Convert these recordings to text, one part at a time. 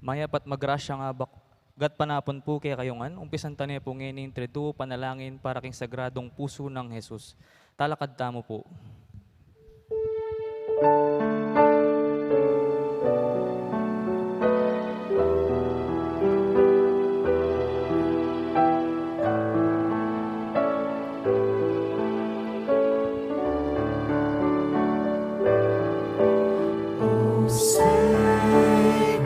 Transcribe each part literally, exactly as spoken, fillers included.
Mayap at magrasyang abak, gatpanapun pu kekayu ngan. Umpisan tane pu ngeni ing Triduo Panalangin para king Sagradong Pusu nang Jesus. Talakad tamu pu. O Sacred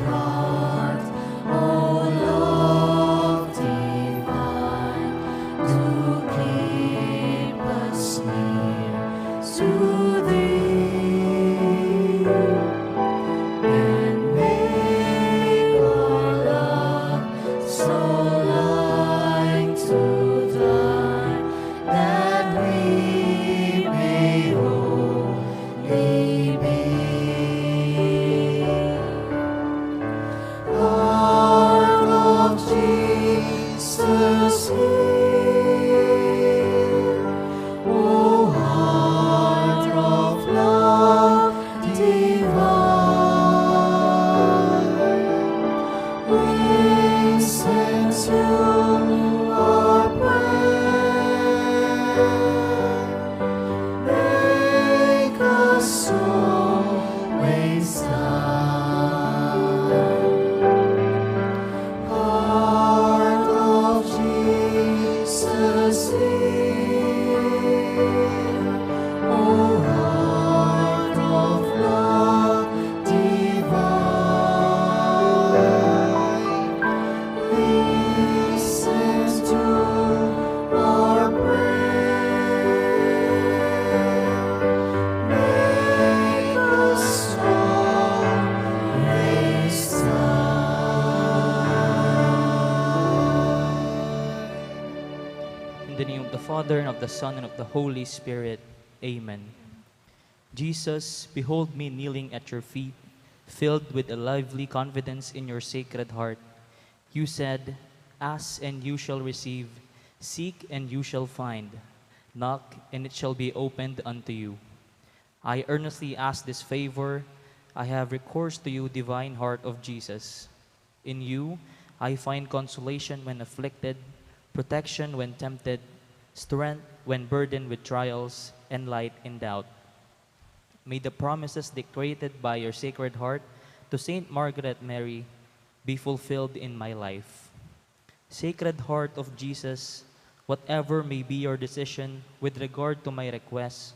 Heart, O love divine, do keep us near to thee, and make our love so like to thine that we may holy be. Heart of Jesus, hear. O heart of love divine, listen to our prayer. Make us always thine. Heart of Jesus, hear. O heart of love divine, listen to our prayer. Make us always thine. In the name of the Father, and of the Son, and of the Holy Spirit. Amen. Jesus, behold me kneeling at your feet, filled with a lively confidence in your Sacred Heart. You said, "Ask and you shall receive, seek and you shall find, knock and it shall be opened unto you." I earnestly ask this favor. I have recourse to you, Divine Heart of Jesus. In you, I find consolation when afflicted, protection when tempted, strength when burdened with trials, and light in doubt. May the promises dictated by your Sacred Heart to Saint Margaret Mary be fulfilled in my life. Sacred Heart of Jesus, whatever may be your decision with regard to my request,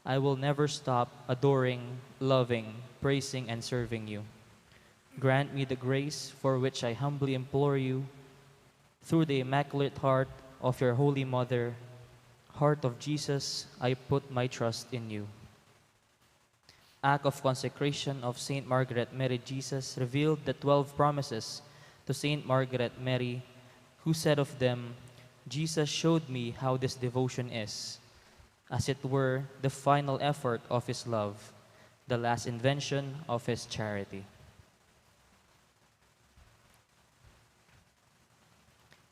I will never stop adoring, loving, praising, and serving you. Grant me the grace for which I humbly implore you. Through the Immaculate Heart of your Holy Mother, Heart of Jesus, I put my trust in you. Act of consecration of Saint Margaret Mary Jesus revealed the twelve promises to Saint Margaret Mary, who said of them, "Jesus showed me how this devotion is, as it were, the final effort of his love, the last invention of his charity."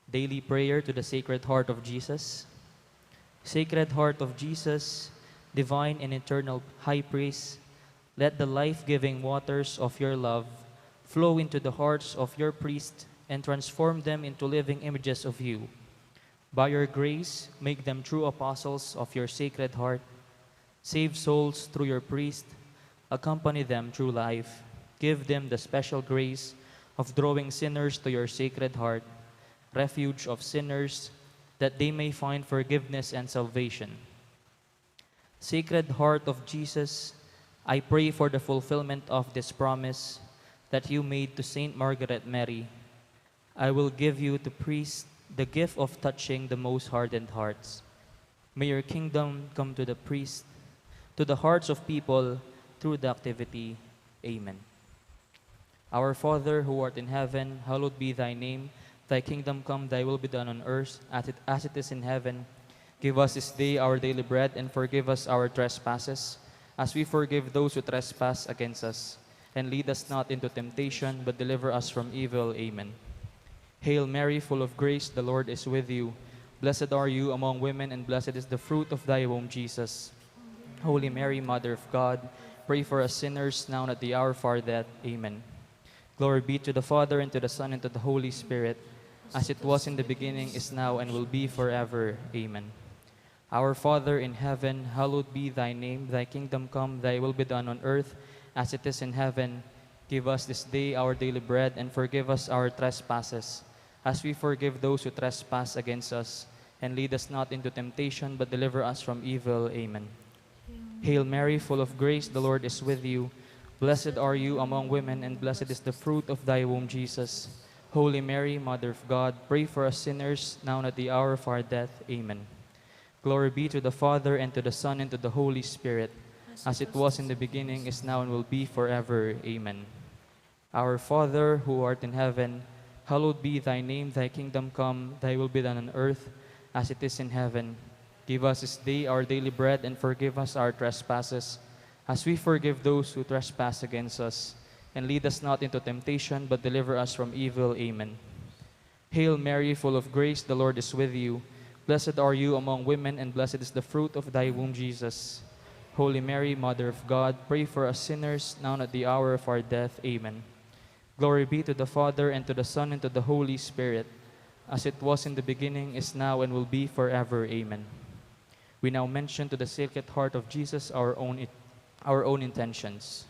Daily prayer to the Sacred Heart of Jesus. Sacred Heart of Jesus, divine and eternal High Priest, let the life-giving waters of your love flow into the hearts of your priests and transform them into living images of you. By your grace, make them true apostles of your Sacred Heart. Save souls through your priest. Accompany them through life. Give them the special grace of drawing sinners to your Sacred Heart, refuge of sinners, that they may find forgiveness and salvation. Sacred Heart of Jesus, I pray for the fulfillment of this promise that you made to Saint Margaret Mary. I will give you to priests the gift of touching the most hardened hearts. May your kingdom come to the priests, to the hearts of people through the activity. Amen. Our Father, who art in heaven, hallowed be thy name. Thy kingdom come, thy will be done on earth as it, as it is in heaven. Give us this day our daily bread, and forgive us our trespasses, as we forgive those who trespass against us. And lead us not into temptation, but deliver us from evil. Amen. Hail Mary, full of grace, the Lord is with you. Blessed are you among women, and blessed is the fruit of thy womb, Jesus. Holy Mary, Mother of God, pray for us sinners, now and at the hour of our death. Amen. Glory be to the Father, and to the Son, and to the Holy Spirit, as it was in the beginning, is now, and will be forever. Amen. Our Father in heaven, hallowed be thy name. Thy kingdom come, thy will be done on earth as it is in heaven. Give us this day our daily bread, and forgive us our trespasses, as we forgive those who trespass against us. And lead us not into temptation, but deliver us from evil. Amen. Hail Mary, full of grace, the Lord is with you. Blessed are you among women, and blessed is the fruit of thy womb, Jesus. Holy Mary, Mother of God, pray for us sinners, now and at the hour of our death. Amen. Glory be to the Father, and to the Son, and to the Holy Spirit, as it was in the beginning, is now, and will be forever. Amen. Our Father, who art in heaven, hallowed be thy name. Thy kingdom come, thy will be done on earth as it is in heaven. Give us this day our daily bread, and forgive us our trespasses, as we forgive those who trespass against us. And lead us not into temptation, but deliver us from evil. Amen. Hail Mary, full of grace, the Lord is with you. Blessed are you among women, and blessed is the fruit of thy womb, Jesus. Holy Mary, Mother of God, pray for us sinners, now and at the hour of our death. Amen. Glory be to the Father, and to the Son, and to the Holy Spirit, as it was in the beginning, is now, and will be forever. Amen. We now mention to the Sacred Heart of Jesus our own, our own intentions.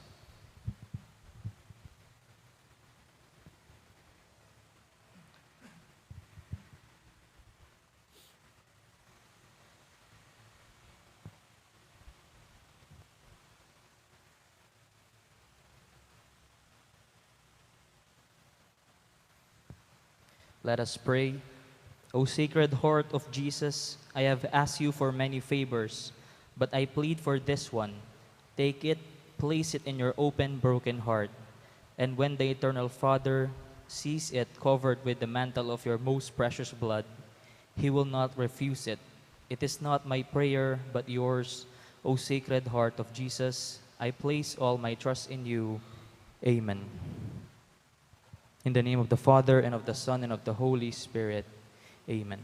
Let us pray. O Sacred Heart of Jesus, I have asked you for many favors, but I plead for this one. Take it, place it in your open, broken heart. And when the Eternal Father sees it covered with the mantle of your most precious blood, he will not refuse it. It is not my prayer, but yours, O Sacred Heart of Jesus. I place all my trust in you. Amen. In the name of the Father, and of the Son, and of the Holy Spirit. Amen.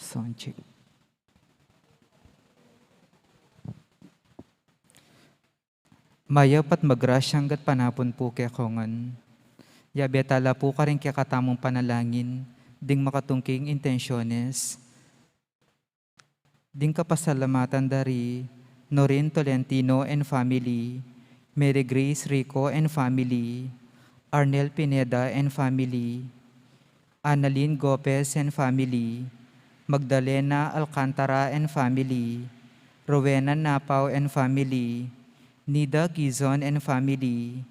Sound check. Mayap at magrasyang gatpanapun pu kekongan. Yabe tala pu karing kekatamung panalangin ding makatungking intensyones. Ding kapasalamatan da ri Norin Tolentino and family, Mary Grace Rico and family, Arnel Pineda and family, Annalyn Gopez and family, Magdalena Alcantara and family, Rowena Napao and family, Nida Gizon and family,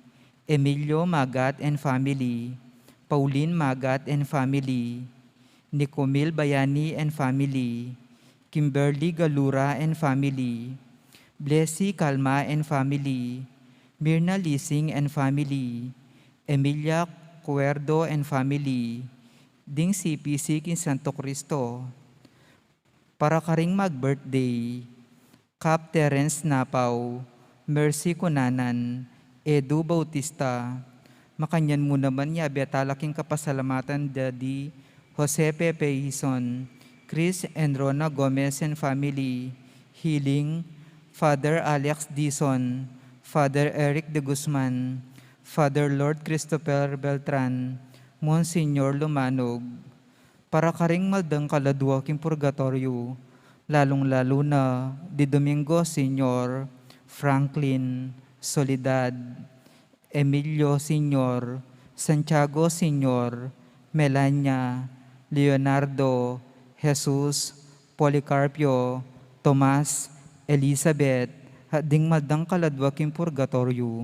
Emilio Magat and family, Pauline Magat and family, Nicomil Bayani and family, Kimberly Galura and family, Blessy Calma and family, Mirna Lising and family, Emilia Cuerdo and family, ding C P C king Santo Cristo. Para karing mag-birthday, Cap Terence Napao, Mercy Cunanan, Edu Bautista. Makanyan mu naman yabe tala king kapasalamatan da di Jose Pepe Hizon, Chris and Rona Gomez and family, Healing, Father Alex Dizon, Father Eric de Guzman, Father Lord Christopher Beltran, Monsignor Lumanog. Para karing maldang kaladua king purgatoryo, lalung-lalu na di Domingo Senior, Franklin, Soledad, Emilio Senior, Santiago Senior, Melania, Leonardo, Jesus, Policarpio, Tomas, Elizabeth, at ding maldang kaladua king purgatoryo.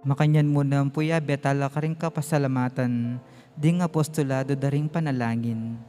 Makanyan mu naman pu yabe tala karing kapasalamatan ding apostolado da ring panalangin.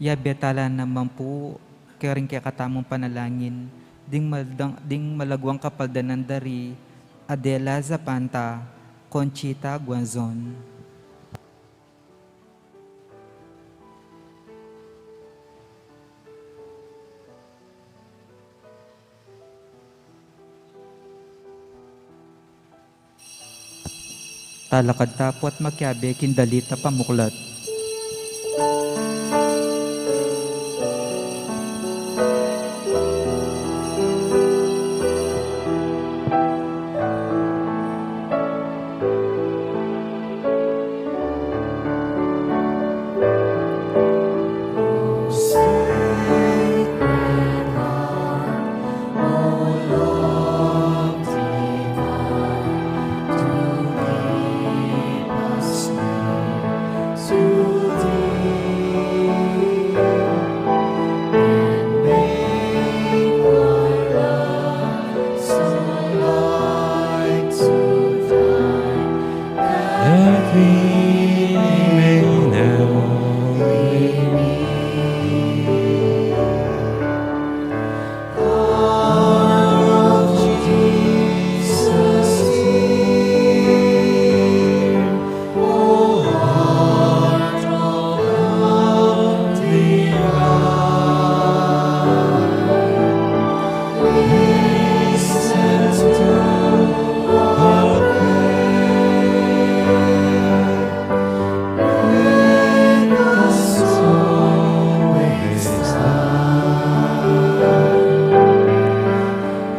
Yabe tala naman pu karing kekatamung panalangin ding maldang-, ding malagwang kapaldanan da ri Adela Zapanta, Conchita Guanzon. Talakad ta pu at makiabe king dalit a pamuklat. That we may know thee. Of Jesus dear, O heart of love divine, listen to our prayer. Make us always thine.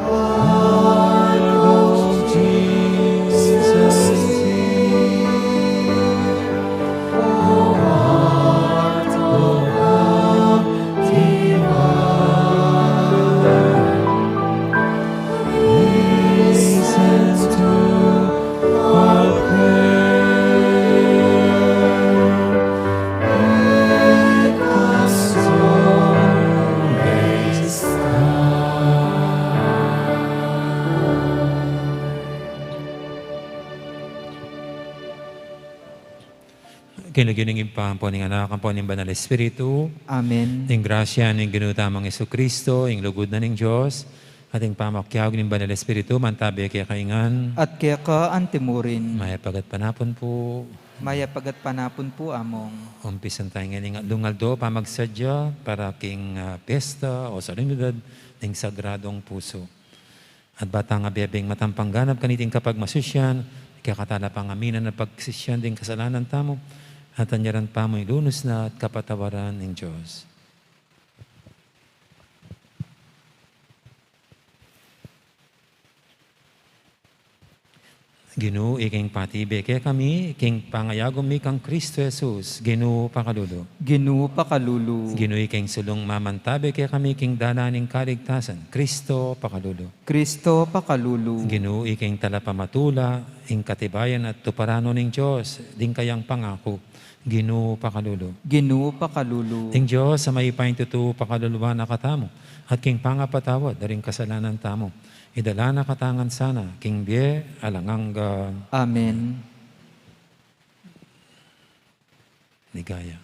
Heart of Jesus dear, O heart of love divine, listen to our prayer. Make us always thine. King lagyu ning Ibpa, ampo ning Anak, ampo ning Banal Espiritu. Amen. Ing grasya ning Ginu tamung Jesucristo, ing lugud na ning Dios, at ing pamakiabe ning Banal Espiritu, mantabe kekayu ngan. At keka antimurin. Mayap a gatpanapun pu. Mayap a gatpanapun pu, Among. Umpisan taya ngeni ing atlung aldo pamagsadya para king, ah, pesta o solemnidad ning Sagradong Puso. At ba tang abe-abeng matampang ganap kaniting kapagmasusyan, kaya katala pang aminan at pagsisian ding kasalanan tamu, at anyaran tamu ing lunus na at kapatawaran ning Dios. Ginu, ika ing patibe kekami king pangayagu mi kang Kristo Jesus, Ginu, pakalulu. Ginu, pakalulu. Ginu, ika ing sulung mamantabe kekami king dalan ning kaligtasan, Kristo, pakalulu. Kristo, pakalulu. Ginu, ika ing talapamatula, ing katibayan at tuparan ning Dios ding kayang pangaku, Ginu, pakalulu. Ginu, pakalulu. Ing Dios a mayupayang tutu pakaluluan na katamu, at king pangapatawad da ring kasalanan tamu, idala na katamu ngan sana king bie alang angga. Amen. Ligaya.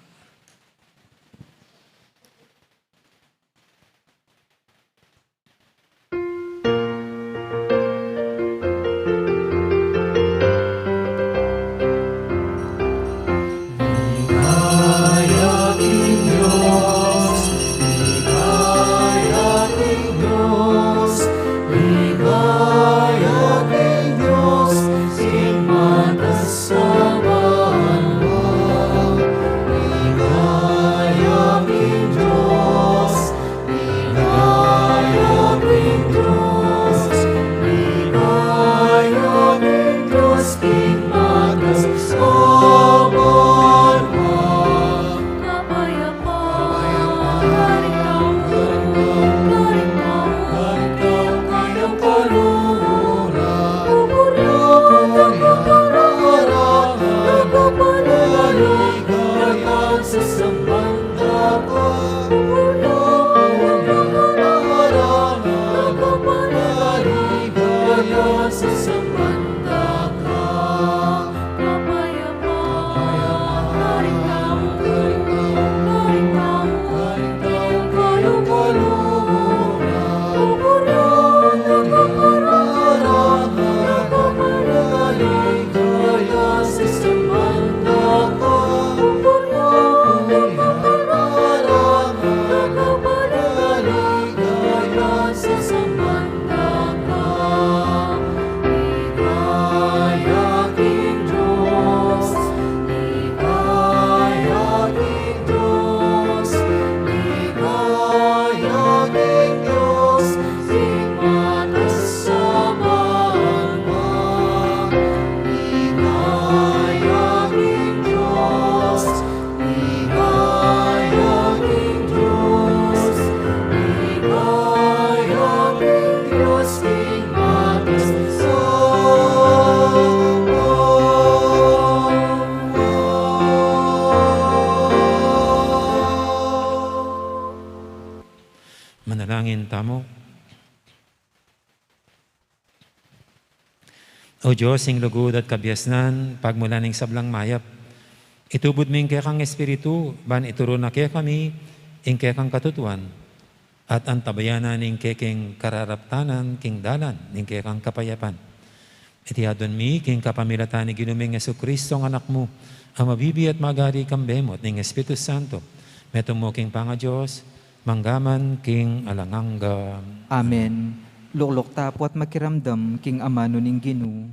Amo. O Dios, ing lugud at kabiasnan, pagmulan ning sablang mayap, itubud mu ing kekang Espiritu, ban ituru na kekami ing kekang katutuan, at antabayanan ing kekeng kararaptanan king dalan ning kekang kapayapan. Iti adwan mi king kapamilatan ning Ginu ming Jesucristo, ing Anak mu, a mabibie at magari kambe mu at ning Espiritu Santo, metung mu king pangaDios, mangga man king alang angga. Amen. Lukluk ta pu at makiramdam king amanu ning Ginu.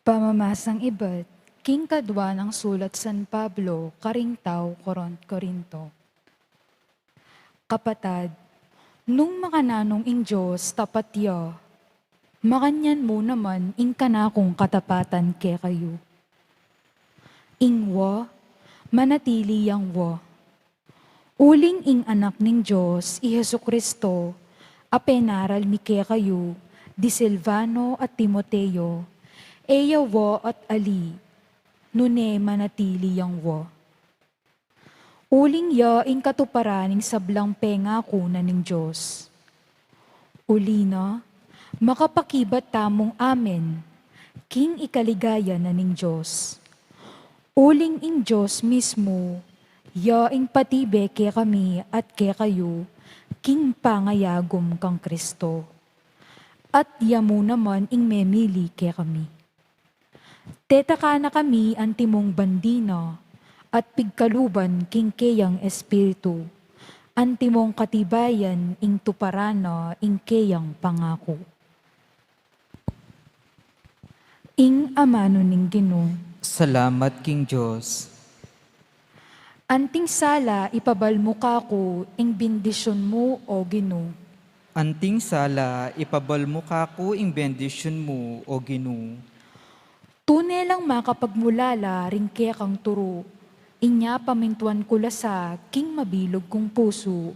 Pamamasang ibat king kadua nang sulat San Pablo karing tau Coron-, Corinto. Kapatad, nung makananu ing Dios tapat ya, makanyan mu naman ing kanakung katapatan kekayu. Ing wa, manatili yang wa. Uling ing Anak ning Dios, i Jesucristo, a penaral mi kekayu, di Silvano at Timoteo, e ya wa at ali, nune manatili yang wa. Uling ya ing katuparan ning sablang pengaku na ning Dios. Uli na, makapakibat tamung amen king ikaligaya na ning Dios. Uling ing Dios mismu, ya ing patibe kekami at kekayu king pangayagum kang Cristo. At ya mu naman ing memili kekami. Tetaka na kami antimong bandi na at pigkaluban king keyang Espiritu, antimong katibayan ing tuparan na ing keyang pangaku. Ing amanu ning Ginu. Salamat king Dios. Anting sala ipabal mu kaku ing bendisyun mu, O Ginu. Anting sala ipabal mu kaku ing bendisyun mu, O Ginu. Tune lang makapagmulala ring kekang turu, inya pamintuan ku la sa king mabilug kung pusu.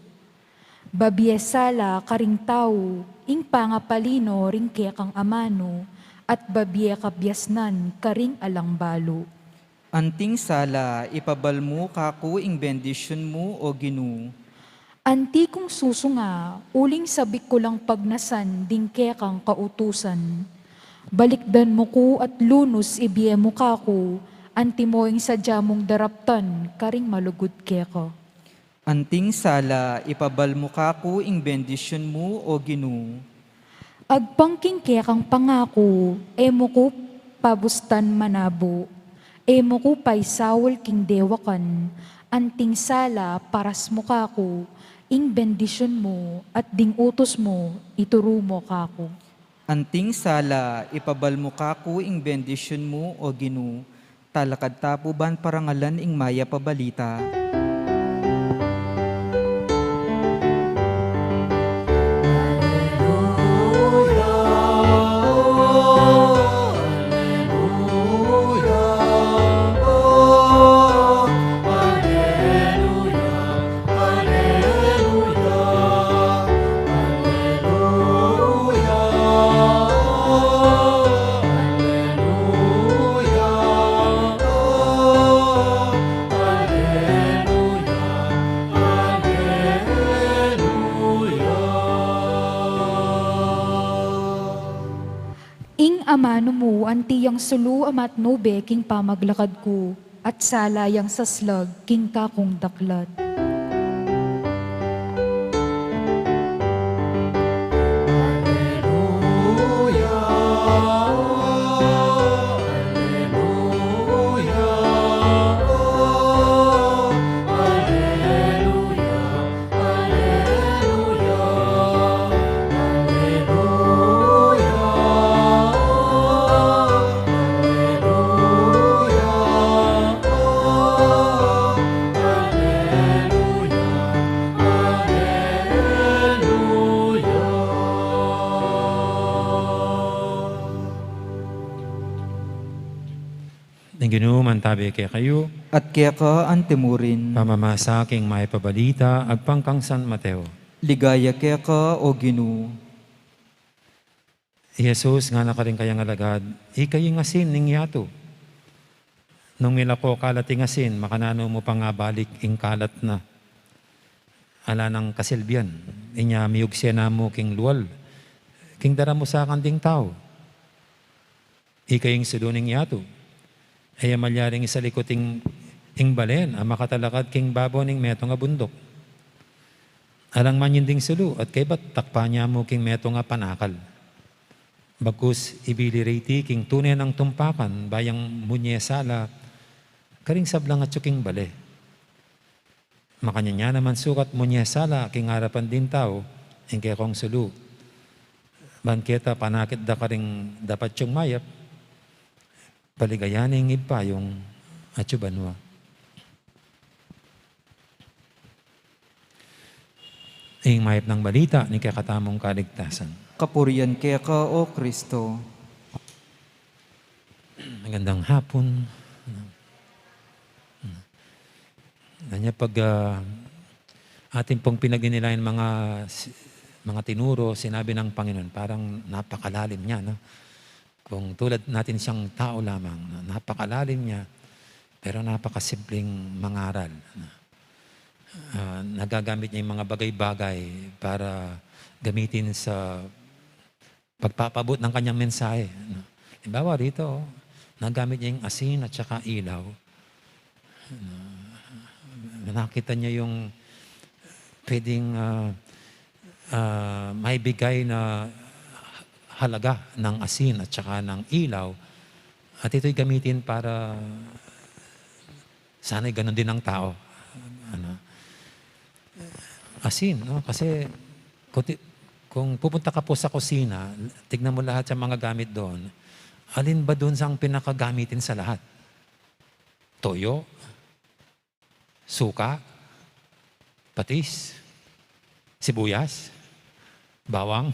Babie sala karing tau ing pangapalino ring kekang amanu, at babie kabiasnan karing alang balu. Anting sala, ipabal mu kaku ing bendisyun mu, O Ginu. Anti kung susunga, uling sabik ku lang pagnasan ding kekang kautusan. Balikdan mu ku at lunus ibie mu kaku, antimo ing sadya mung daraptan karing malugud keka. Anting sala, ipabal mu kaku ing bendisyun mu, O Ginu. Agpang king kekang pangaku, e mu ku pabustan manabu, e mu ku paisaul king dewakan, anting sala, paras mu kaku ing bendisyun mu, at ding utus mu, ituru mu kaku. Anting sala, ipabal mu kaku ing bendisyun mu, O Ginu. Talakad ta pu ban parangalan ing mayap a balita. Ing amanu mu anti yang sulu a matnube king pamaglakad ku, at sala yang saslag king kakung daklat. Ing Ginu mantabe kekayu. At keka antimurin. Pamamasa king Mayap a Balita agpang kang San Mateo. Ligaya keka, O Ginu. I Jesus ngana karing kayang alagad, "Ikayu ing asin ning yatu. Nung milako kalat ing asin, makananu mu pang abalik ing kalat na? Ala nang kasilbian. Inya miyugse na mu king lual, king dara mu sakan ding tau. Ikayu ing sulu ning yatu. E ya malyaring isalikut ing, ing balen a makatalakad king babo ning metung a bunduk. Alang maninding sulu at kaybat takpan ya mu king metung a panakal. Bagkus ibili re iti king tune nang tumpakan, ba yang munyesa la karing sablang atsu king bale. Makanyan ya naman sukat munyesa la king arapan ding tau ing kekong sulu. Ban keta panakit da karing dapat yung mayap, paligayan ing Ibpa yung atsu banua." Ing Mayap nang Balita ning kekatamung kaligtasan. Kapurian keka, O Kristo. Magandang hapon. Kanya pag, ah, atin pong pinaginilayan mga si-, mga tinuro, sinabi ng Panginoon, parang napakalalim niya, no? Kung tulad natin siyang tao lamang, no? Napakalalim niya, pero napakasimpleng mangaral, no? Ah, nagagamit niya yung mga bagay-bagay para gamitin sa pagpapaabot ng kanyang mensahe, no? Halimbawa rito, nagamit niya yung asin at saka ilaw. No? Nakita niya yung pwedeng, ah, ah, maibigay na halaga ng asin at saka ng ilaw. At ito'y gamitin para sana'y ganun din ang tao. Ano? Asin, no? Kasi kung ti-, kung pupunta ka po sa kusina, tignan mo lahat sa mga gamit doon, alin ba doon sa ang pinakagamitin sa lahat? Toyo, suka, patis, sibuyas, bawang.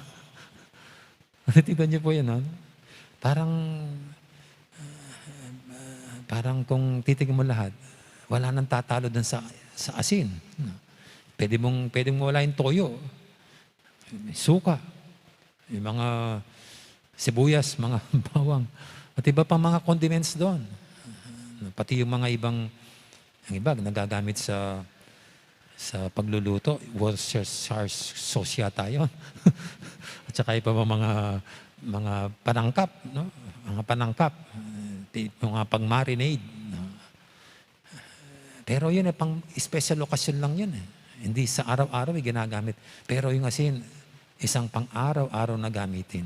Tignan niyo po yan, ano? Parang, ah, parang kung titignan mo lahat, wala nang tatalo dun sa, sa asin, no? Pwede mong, pwede mong wala yung toyo, may suka, yung mga sibuyas, mga bawang, at iba pang mga condiments doon. Pati yung mga ibang, ang iba, nagagamit sa, sa pagluluto, Worcestershire sauce yata yun. At saka iba pang mga, mga panangkap, no? Mga panangkap, eh, yung mga pang-marinade, no? Pero yun, eh, pang special okasyon lang yun, eh. Hindi sa araw-araw, eh, ginagamit. Pero yung asin, isang pang-araw-araw na gamitin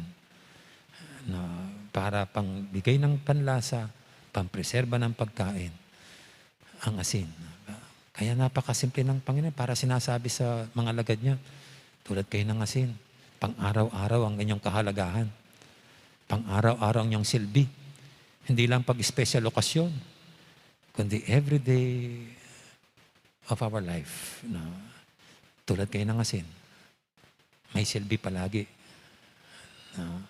na para pangbigay ng panlasa, pampreserba ng pagkain, ang asin. Kaya napakasimple ng Panginoon para sinasabi sa mga alagad niya, "Tulad kayo ng asin, pang-araw-araw ang inyong kahalagahan, pang-araw-araw ang inyong silbi." Hindi lang pag special okasyon, kundi everyday of our life, no? Tulad kayo ng asin, may silbi palagi, no?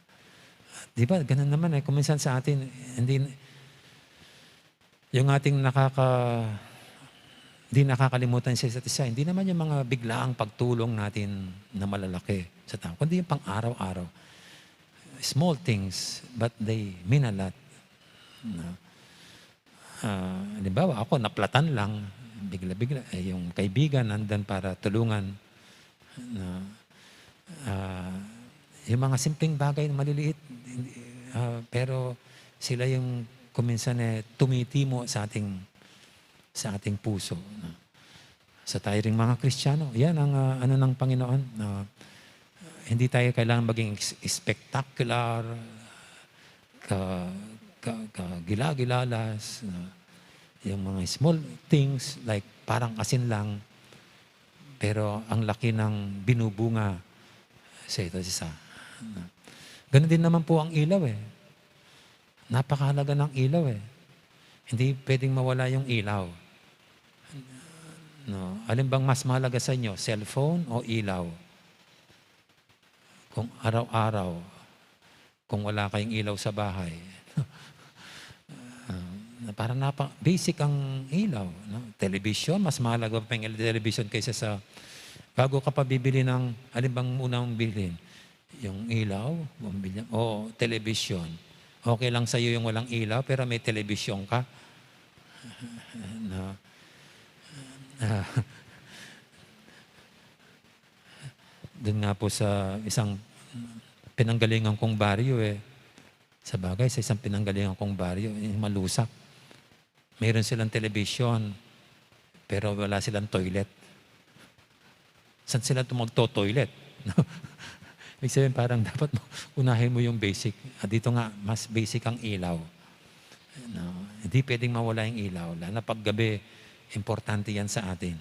Di ba, ganun naman, eh. Kung minsan sa atin, hindi, yung ating nakaka-, di nakakalimutan sa isa't isa, hindi naman yung mga biglaang pagtulong natin na malalaki sa tao, kundi yung pang-araw-araw. Small things, but they mean a lot, no? Ah, halimbawa, ako, naplatan lang, bigla-bigla, eh, yung kaibigan nandun para tulungan. Na, ah, yung mga simpleng bagay na maliliit, hindi, ah, pero sila yung kuminsan, eh, tumitimo sa ating, sa ating puso, no? Sa tayo ring mga Kristiyano, yan ang, ah, ano ng Panginoon, na hindi tayo kailangan maging ex-, spectacular, ka, ka, kagila-gilalas, no? Yung mga small things, like, parang asin lang, pero ang laki ng binubunga sa isa't isa. Ganun din naman po ang ilaw, eh. Napakahalaga ng ilaw, eh. Hindi pwedeng mawala yung ilaw. No? Alin bang mas mahalaga sa inyo, cellphone o ilaw? Kung araw-araw, kung wala kayong ilaw sa bahay, ah, Para napa, basic ang ilaw, no? Telebisyon, mas mahalaga pa yung telebisyon kaysa sa, bago ka pa bibili ng, alimbang unang bilhin, yung ilaw, bumili, o telebisyon. Okay lang sa'yo yung walang ilaw, pero may telebisyon ka. No? Ah, dun nga po sa isang pinanggalingan kong baryo, eh. Sa bagay, sa isang pinanggalingan kong baryo, eh, Malusak. Meron silang telebisyon, pero wala silang toilet. Saan sila tu-, magto-toilet? No? Ibig sabihin, parang dapat mo, unahin mo yung basic. At dito nga, mas basic ang ilaw. No? Hindi pwedeng mawala yung ilaw. Lalo na pag gabi, importante yan sa atin.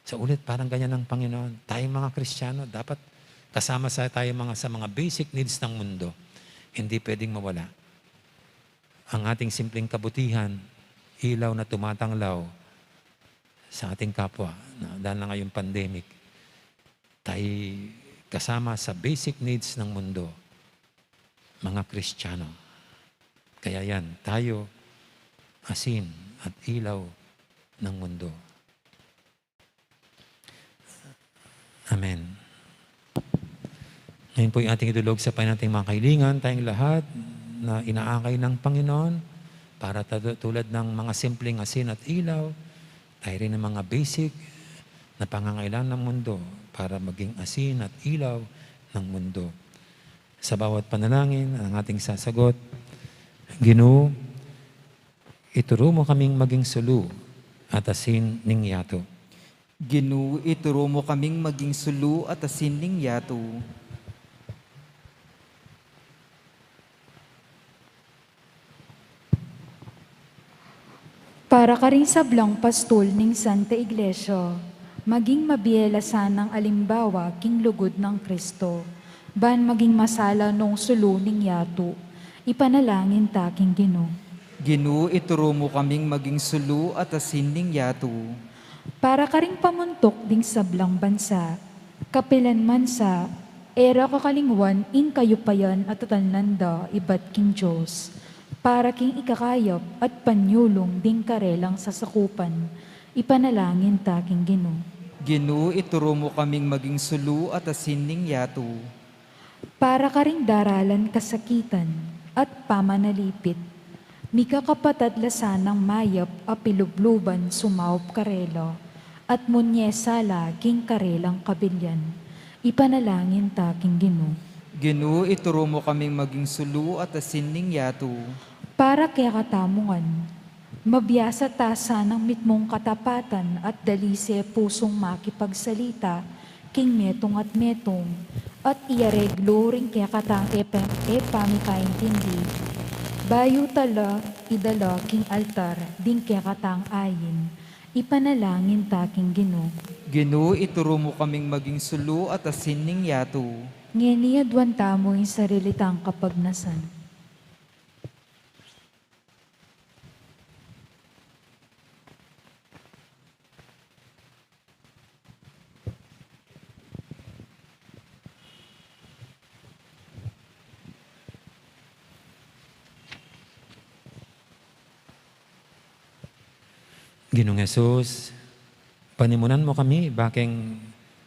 Sa ulit, parang ganyan ang Panginoon. Tayong mga Kristiyano, dapat kasama sa tayo mga, sa mga basic needs ng mundo. Hindi pwedeng mawala ang ating simpleng kabutihan, ilaw na tumatanglaw sa ating kapwa, na, dahil na ngayong pandemic, tayo kasama sa basic needs ng mundo, mga Kristiyano. Kaya yan, tayo, asin at ilaw ng mundo. Amen. Ngayon po'y ating idulog sa Panginoon ating mga kahilingan, tayong lahat na inaakay ng Panginoon, para tatu-, tulad ng mga simpleng asin at ilaw, tayo rin ang mga basic na pangangailangan ng mundo para maging asin at ilaw ng mundo. Sa bawat panalangin, ang ating sasagot, Ginu, ituru mu kaming maging sulu at asin ning yatu. Ginu, ituru mu kaming maging sulu at asin ning yatu. Para karing sablang pastul ning Santa Iglesia, maging mabie la sanang alimbawa king lugud nang Kristo, ban maging masala nong sulu ning yatu. Ipanalangin ta king Ginu. Ginu, ituru mu kaming maging sulu at asin ning yatu. Para karing pamuntuk ding sablang bansa, kapilan man sa, e ra kakalingwan ing kayupayan a tatalnan da ibat king Dios, para king ikakayap at panyulung ding karelang sasakupan, ipanalangin ta king Ginu. Ginu, ituru mu kaming maging sulu at asin ning yatu. Para karing daralan kasakitan at pamanalipit, mikakapatad la sanang mayap a pilubluban sumaup karela, at munyesa la king karelang kabilian. Ipanalangin ta king Ginu. Ginu, ituru mu kaming maging sulu at asin ning yatu. Para kekatamu ngan, mabiasa ta sanang mitmung katapatan at dalise pusung makipagsalita king metung at metung, at iareglu ring kekatang e pa-, e pamikaintindi, bayu ta la idala king altar ding kekatang ain. Ipanalangin ta king Ginu. Ginu, ituru mu kaming maging sulu at asin ning yatu. Ngeni aduan tamu ing sarili tang kapagnasan. Ginung Jesus, panimunan mu kami, bakeng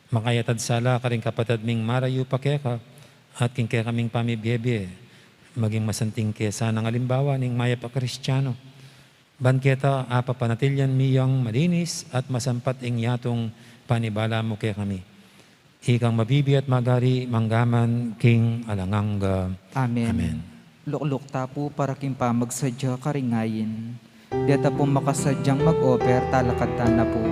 makayatad sala karing kapatad ming marayu pa keka, at king kekaming pamibiebie, maging masanting ke sanang alimbawa ning mayap a Kristiano. Ban keta apapanatilyan mi yang malinis at masampat ing yatung panibala mu kekami. Ikang mabibie at magari manggaman king alang angga. Amen. Amen. Lukluk ta pu para king pamagsadya karing ain. Deta pung makasadyang mag-offer, talakad ta na pu.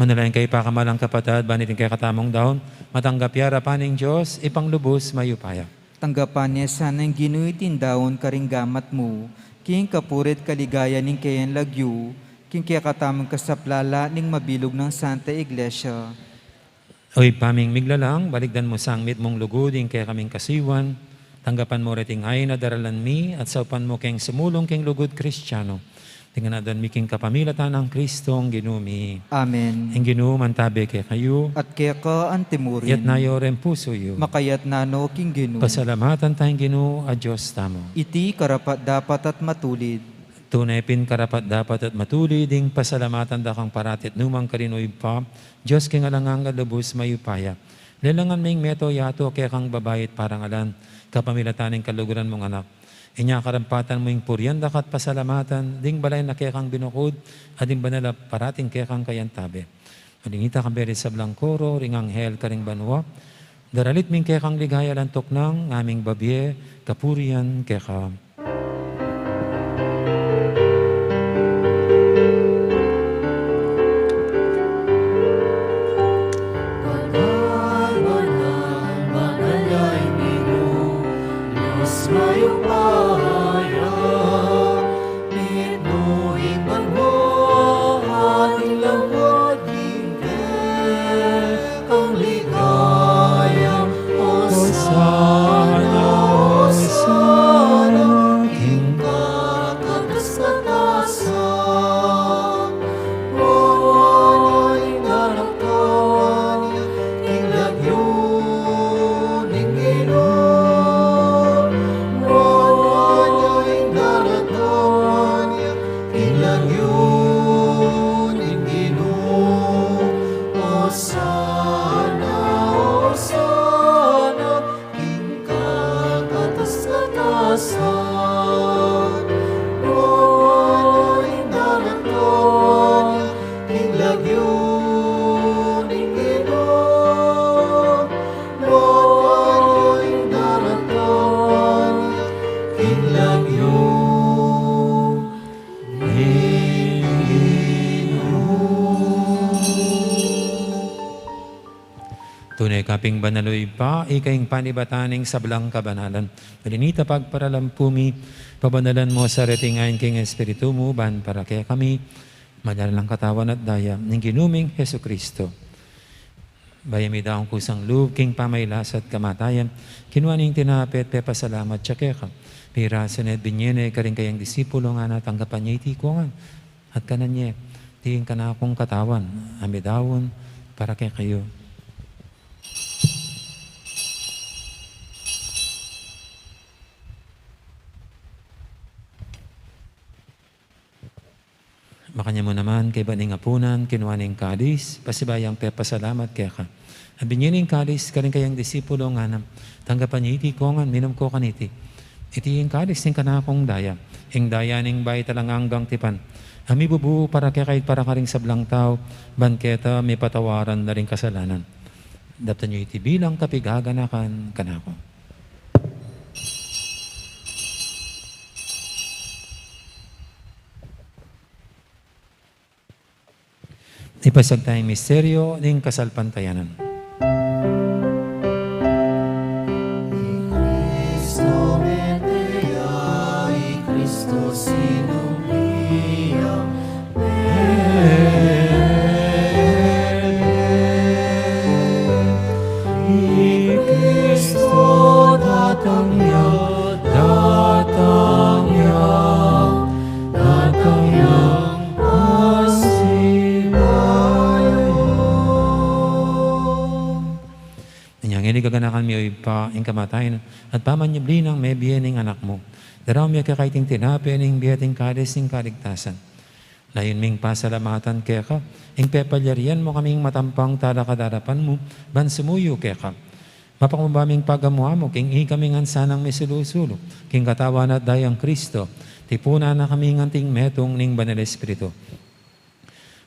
Manalangin kayu, pakamalan kung kapatad, ban iting kekatamung daun matanggap ya arapan ning Dios, Ibpang lubus mayupaya. Tanggapan na sana ning Ginu iting daun karing gamat mu, king kapurian at kaligayan ning kayang lagyu, king kekatamung kasaplalan at ning mabilug nang Santa Iglesia. O Ibpa ming miglalang, balikdan mu sa king mitmung lugud ing kekaming kasuyuan. Tanggapan mu reting ain a daralan mi, at saupan mu keng sumulung king lugud Kristiano. Iti ngan aduan mi king kapamilatan nang Kristong Ginu mi. Amen. Ing Ginu mantabe kekayu. At keka antimurin. Iyatas yu ring pusu yu. Makayatas no king Ginu. Pasalamatan taya ing Ginu a Dios tamu. Iti karapat-dapat at matulid. Tune pin karapat-dapat at matulid ing pasalamatan da kang parati at nukarin man, O Ibpa, Dios king alang angga, lubus mayupaya. Lelangan me ing mabilug a yatu a kekang babayi at parangalan, kapamilatan ning kaluguran mung Anak. Inya karampatan mu ing purian da ka at pasalamatan, ding balayan a kekang binukud, at ding banal a parating kekang kayantabe. Uling ita kambe ring sablang koro ring anghel karing banua, daralit mi ing kekang ligaya alang tuknang, ngaming babie kapurian keka. Banal, banal, banal ya ing Ginu, Dios mayupaya. Mitmu ing banua at ing lagyu king kekang ligaya. Hosana, Hosana king kakatas-katasan. Wawa ing daratawan ya king lagyu ning Ginu. Wawa ing daratawan ya king lagyu ning Ginu. Hosana, Hosana king kakatas-katasan. Wawa ing daratawan ya king lagyu ning Ginu. Wawa ing daratawan ya king lagyu ning Ginu. Tune ka pin banal, O Ibpa, ika ing panibatan ning sablang kabanalan. Uling ita pagparalampu mi, pabanalan mu sa reting ain king Espiritu mu, ban para kekami maging katawan at daya ning Ginu ming Jesucristo. Bayu mi daun kusang lub king pamagkasakit at kamatayan, kinua ne ing tinape at pepasalamat ya keka, pirasu ne at binie ne karing kayang disipulo, ngana, tanggapan ye iti kungan at kanan ye, iti ing kanakung katawan a midaun para kekayu. Makanyan mu naman, kaybat ning apunan, kinua ne ing kalis, pasibayu yang pepasalamat keka, a binie ne ing kalis karing kayang disipulo, ngana, tanggapan ye iti kungan, minum ko kaniti. Iti ing kalis ning kanakung daya, ing daya ning bayu at alang anggang tipan, a mibubu para kekayu at para karing sablang tau, ban keta mipatawaran la ring kasalanan. Daptan yu iti bilang kapaganakan kanaku. Ipasiag taya ing misteryu ning kasalpantayanan. I Cristo mete ya, i Cristo sinubli ya, i Cristo datang ya, datang ya, datang ya, pasibayu. Inya ngeni gaganakan mi, O Ibpa, ing kamatayan at pamanyubli nang mebie ning Anak mu. Daraun mi keka iting tinape ning bie at ing kalis ning kaligtasan. Layun ming pasalamatan keka ing pepalyarian mu kaming matampang talakad king arapan mu, ban sumuyu keka. Mapakumbaba ming pagamu-amu king ikami ngan sanang misulu-sulu king katawan at dayang Cristo, tipunan na kami ngan anting metung ning Banal Espiritu.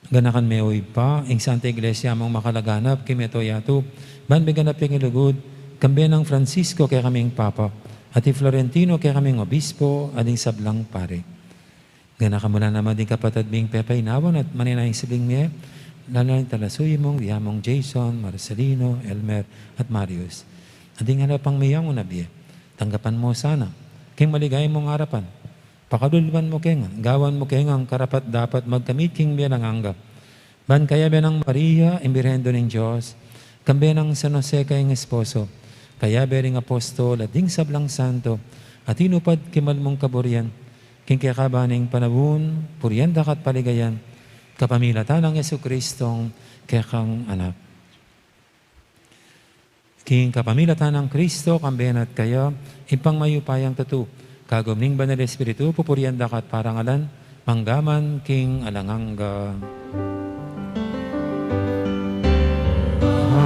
Ganakan me, O Ibpa, ing Santa Iglesia mung makalaganap king mabilug a yatu, ban miganap ya king lugud, kambe nang Francisco kekaming Papa, at i Florentino kekaming Obispo, at ding sablang pari. Ganakan mu la naman ding kapatad ming pepaynawan at manenaya king sibling mie, Lalo na ing talasuyu mung diamong Jason, Marcelino, Elmer, at Marius. At ding ala pang miyang unabie, tanggapan mu sana king maligaya mung arapan. Pakaluluan mu kami ngan, gawan mu kami ngan karapat-dapat magkamit king bie alang angga. Ban kayabe nang Maria, ing Birhen Indu ning Dios, kambe nang San Jose kayang esposo, kayabe ring apostol, at ding sablang santo a tinupad king mal mung kaburian, king kekaban ning panaun, purian da ka at paligayan, kapamilatan nang Jesucristong kekang Anak. King kapamilatan nang Kristo, kambe na at kaya, Ibpang mayupayang tutu, kagum ning Banal Espiritu, pupurian da ka at parangalan, mangga man king alang angga.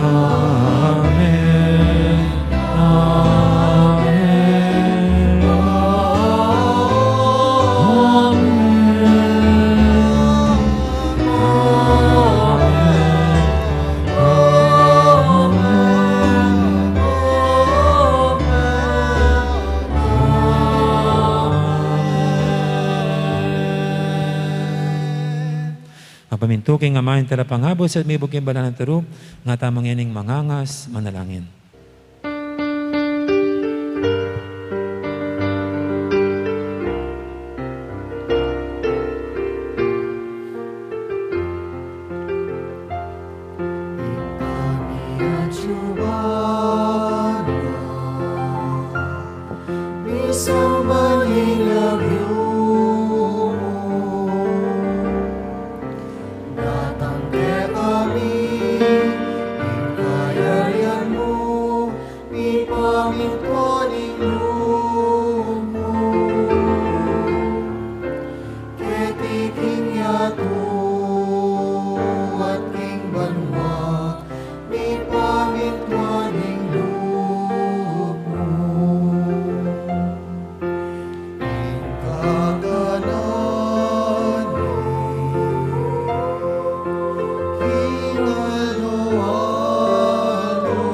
Amen. Amen. Amen. Amen. Amen. Magpamintu king Ama ing Talapangabus at mibug king banal nang turu, nga tamu ngening mangangas manalangin. Ika mi atiu bana, misamban ing lagyu mu, datang kekami ing kayarian mu, mipamintuan ing lub mu keti king yatu at king banua, mipamintuan ing lub mu. Ing kakanan mi king aldo-aldo,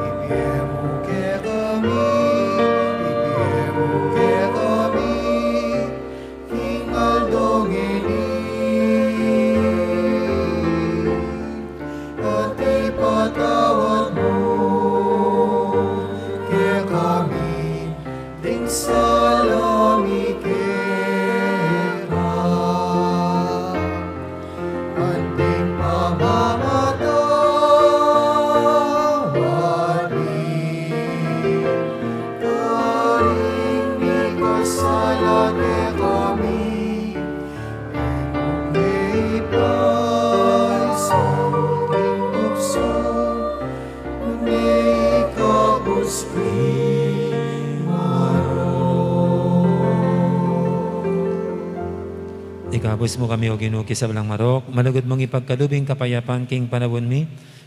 ibie mu kekami, ibie mu kekami king aldo ngeni, at ipatawad mu kekami ding sala mi keka, anti ing pamamatawad mi karing mikasala kekami, e mu ke ipaisaul king tuksu, nune ikabus king marok. Ikabus mu kami, O Ginu, king sablang marok, malugud mung ipagkalub ing kapayapan king panaun mi,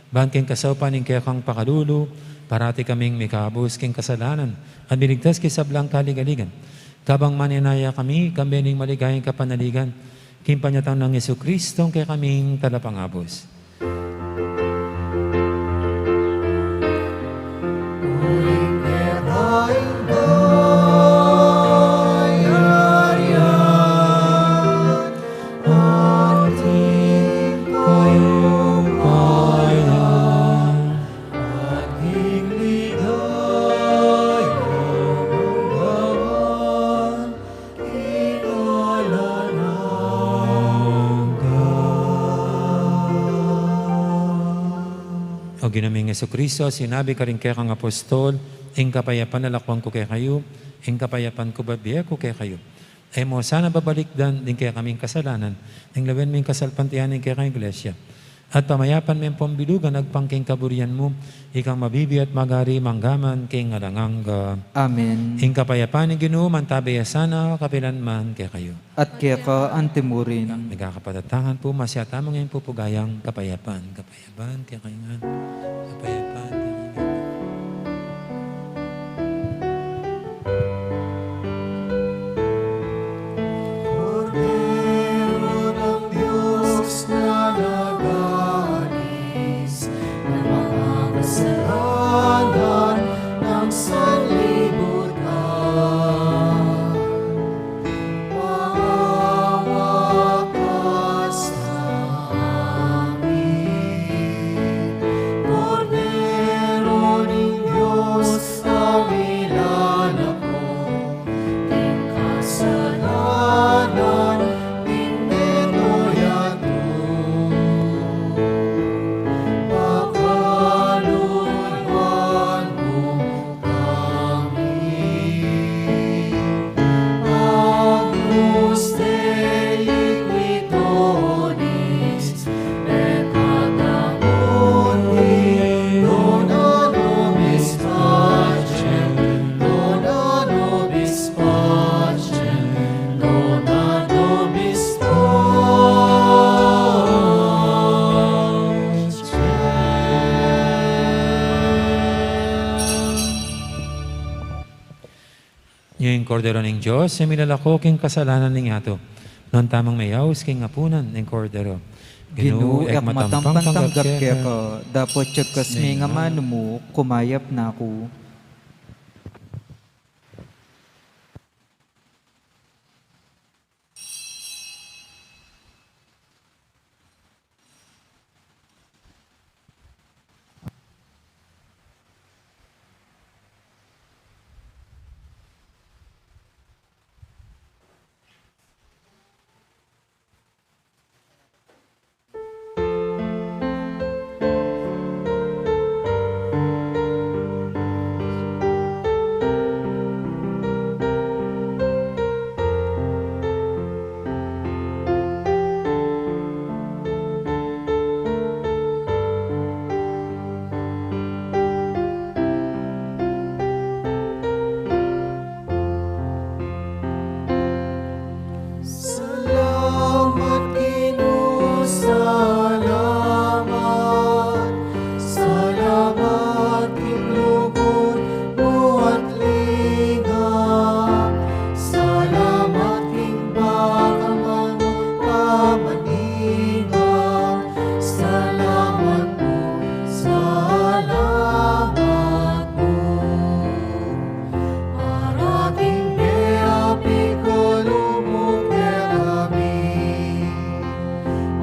ban king kasaupan ning kekang pakalulu, parati kaming mikabus king kasalanan, at miligtas king sablang kaligaligan. Kabang manenaya kami, kambe ning maligayang kapanaligan, king panyatang nang Jesucristong kekaming Talapangabus. Uling keka ing kayarian, at ing kayupayan, at ing ligaya mung gawan, O Ginu ming Jesucristo, sinabi karing kekang apostol, ing kapayapan lalakwan ku kekayu, ing kapayapan ku bibie ku kekayu. E mu sana babalikdan ding kekaming kasalanan, ding lawen mu ing kasalpantayanan ning kekang Iglesia. At pamayapan me ampong bilugan agpang king kaburian mu, ikang mabibie at magari mangga man king alang angga. Amen. Ing kapayapan ning Ginu mantabe ya sana kapilan man kekayu. At keka antimurin. Migakapatatangan pu, masiat tamu ngan ing pupugayang kapayapan. Kapayapan kekayu ngan. Kapayapan kekayu ngan. Kordero ng Diyos na nag-aalis ng mga kasalanan ng sanlibutan. Mawakas Kordero ning Dios, a milalako king kasalanan ning yatu. Nuan tamung mayaus king apunan ning Kordero. Ginu, e ku matampan tanggap keka, dapot agkas mu ing amanu mu, kumayap na ku. Salamat, Ginu, salamat. Salamat king lugud mu at linga. Salamat king pakamal mu pamaninga. Salamat pu, salamat pu. Parating me a pikalub mu kekami.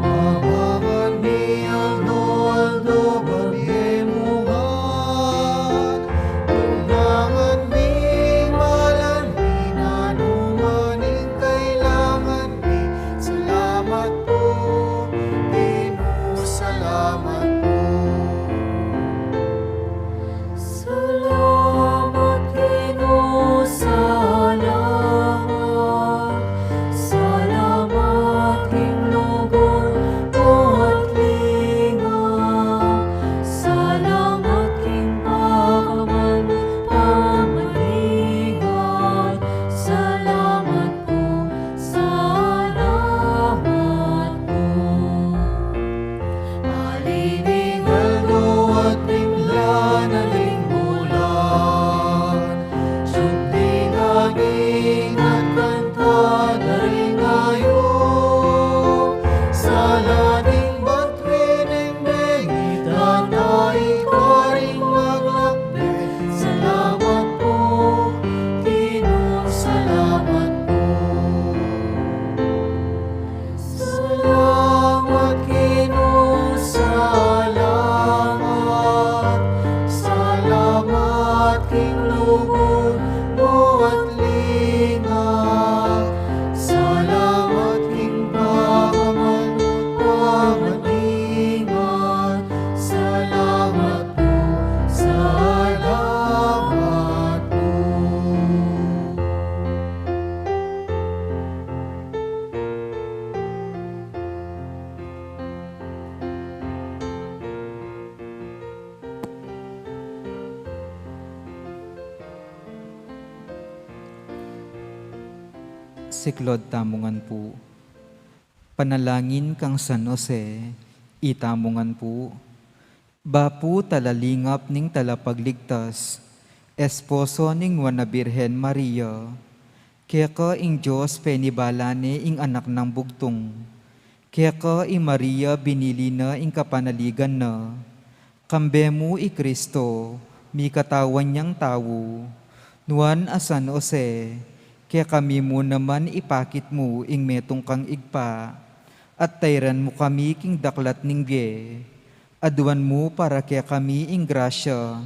Mamangan mi aldo-aldo, babie mu ngan. Tunangan mi malan mi nanu man ing kailangan mi. Salamat pu, Ginu, salamat pu. Salamat, Ginu, salamat. Salamat king lugud mu at linga. Salamat king pakamal mu pamaninga. Salamat pu, salamat pu. Alining aldo at mimlan aling bulan, sunding angin at kanta daring ayup, sala ning batuan ning mengit at aikuaring maglakbe. Salamat pu, Ginu, salamat pu. Salamat, Ginu, salamat. Salamat king lugud mu at linga. Salamat king pakamal mu pamaninga. Salamat pu, salamat pu. Siklaud tamu ngan pu. Panalangin kang San Jose, itamu ngan pu. Bapu talalingap ning Talapagligtas, esposo ning Nuan a Birhen Maria, keka ing Dios penibala ne ing Anak nang Bugtung, keka i Maria binili na ing kapanaligan na, kambe mu i Kristo, mikatawan yang tau. Nuan a San Jose, kekami mu naman ipakit mu ing metung kang Ibpa, at tairan mu kami king daklat ning bie. Aduan mu para kekami ing grasya,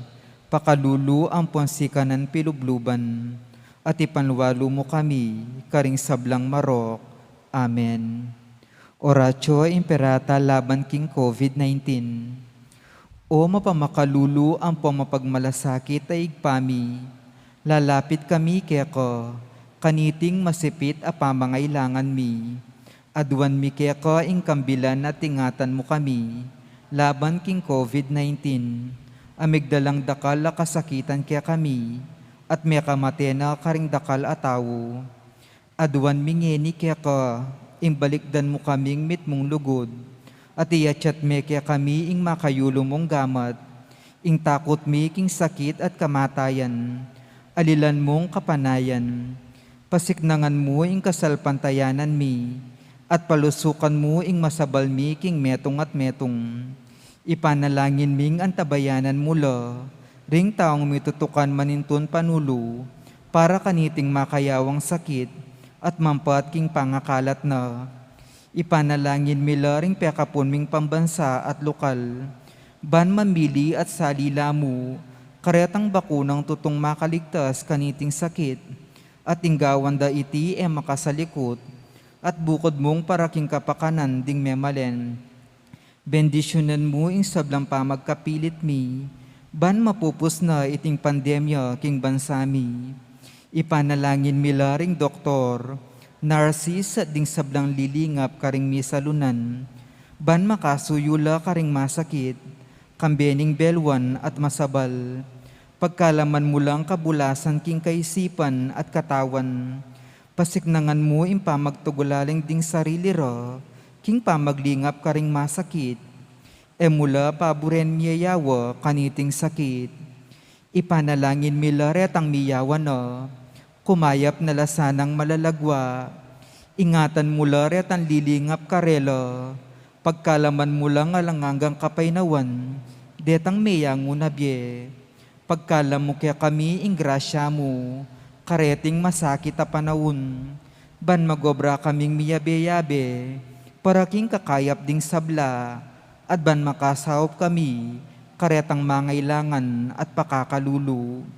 pakalulu ampon sikanan pilubluban, at ipanwalu mu kami karing sablang marok. Amen. Oratio Imperata laban king COVID nineteen. O mapamakalulu ampon mapagmalasakit a Ibpa mi, lalapit kami keka, kaniting masipit a pamangailangan mi. Aduan mi keka ing kambilan at ingatan mu kami laban king COVID nineteen, a migdalang dakal a kasakitan kekami, at mekamate na karing dakal a tau. Aduan mi ngeni keka, ing balikdan mu kaming mitmung lugud, at iatyat me kekami ing makayulu mung gamat, ing takut mi king sakit at kamatayan, alilan mung kapanayan, Pasiknangan mu ing kasalpantayanan mi, at palusukan mu ing masabal mi king metung at metung. Ipanalangin ming antabayanan mu la ring taung mitutukan manintun panulu para kaniting makayawang sakit at mampat king pangakalat na. Ipanalangin mi la ring pekapun ming pambansa at lokal, ban mamili at sali la mu karetang bakunang tutung makaligtas kaniting sakit, at ing gawan da iti e makasalikut, at bukud mung para king kapakanan ding memalen. Bendisyunan mu ing sablang pamagkapilit mi, ban mapupus na iting pandemya king bansa mi. Ipanalangin mi la ring doktor, narsis, at ding sablang lilingap karing misalunan, ban makasuyu la karing masakit, kambe ning beluan at masabal. Pagkalaman mu lang kabulasan king kaisipan at katawan. Pasiknangan mu ing pamagtugulaling ding sarili ra king pamaglingap karing masakit. E mu la paburen miyayawa kaniting sakit. Ipanalangin mi la retang miyawa na, kumayap na la sanang malalagwa. Ingatan mu la retang lilingap karela, pagkalaman mu lang alang anggang kapaynawan detang meyangu na bie. Pagkalam mu kekami ing grasya mu kareting masakit a panaun, ban magobra kaming miyabe-yabe para king kakayap ding sabla, at ban makasaup kami karetang mangailangan at pakakalulu.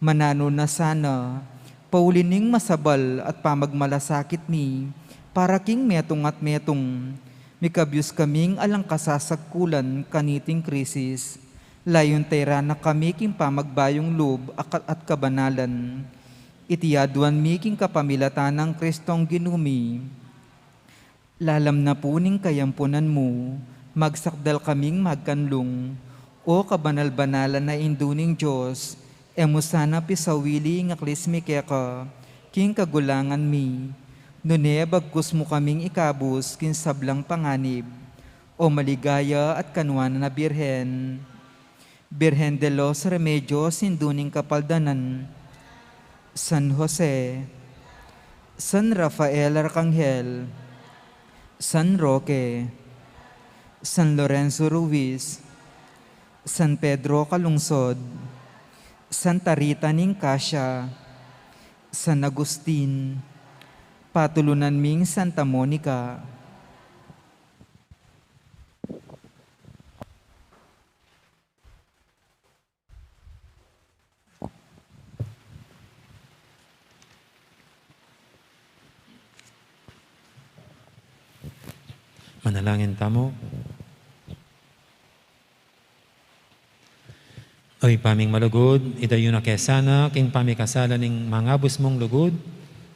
Mananu na sana, pauli ning masabal at pamagmalasakit mi para king metung at metung, mikabyus kaming alang kasasagkulan kaniting krisis. Layun tayran na kami king pamagbayung lub a ka-, at kabanalan. Iti aduan mi king kapamilatan nang Kristong Ginu mi. Lalam na pu ning kayampunan mu, magsakdal kaming magkanlung. O kabanal-banalan a Indu ning Dios, e mu sana pisawili ing aklis mi keka king kagulangan mi, nune bagkus mu kaming ikabus king sablang panganib. O maligaya at kanuanan a Birhen, Birhen de los Remedios, Indu ning Kapaldanan, San Jose, San Rafael Arkanghel, San Roque, San Lorenzo Ruiz, San Pedro Calungsod, Santa Rita ning Cascia, San Agustin, patulunan ming Santa Monica. Manalangin tamu. O Ibpa ming malugud, idayu na ke sana king pamikasala ning mangabus mung lugud,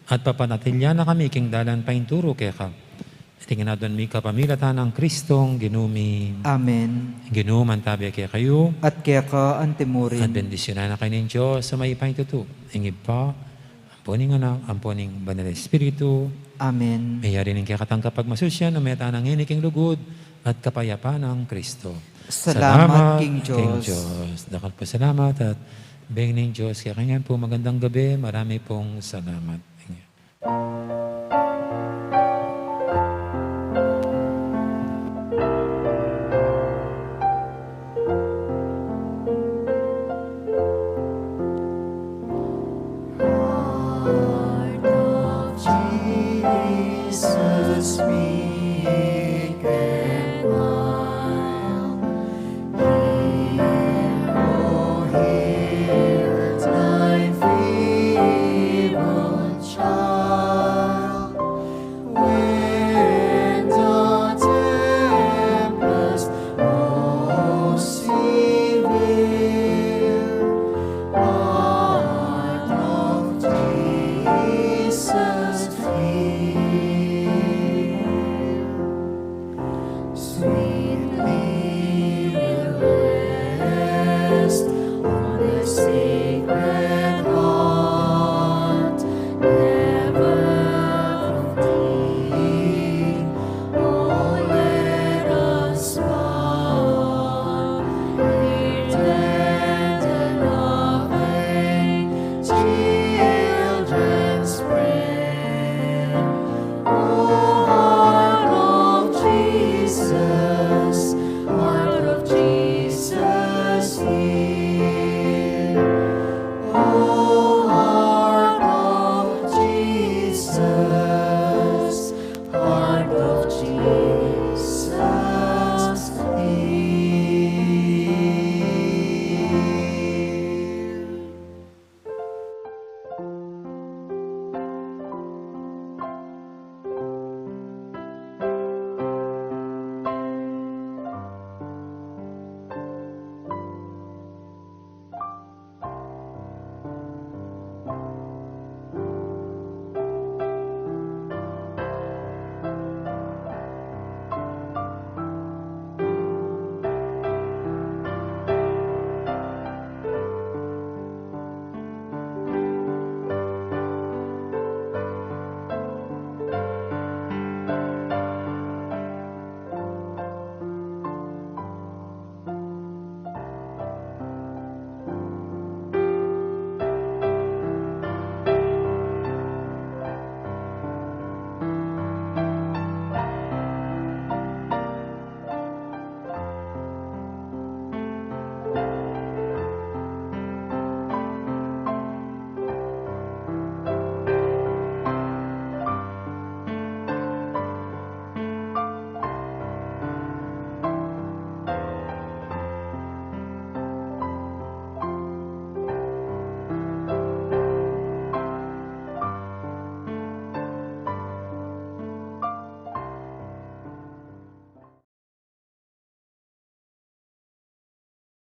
at papanatilian na kami king dalan painturu keka. Iti ngan aduan mi kapamilatan nang Kristong Ginu mi. Amen. Ginu mantabe kekayu. At keka antimurin. At bendisyunan na kayu ning Dios a mayupaya king tutu, ing Ibpa, ampo ning Anak, ampo ning Banal a Espiritu. Amen. Meyari ning kekatang kapagmasusyan, ume tana ngeni king lugud at kapayapan nang Kristo. Salamat king Dios. Dakal pung salamat at beng ning Dios kekayu ngan pu. Magandang gabi, marami pung salamat. Heart of Jesus, be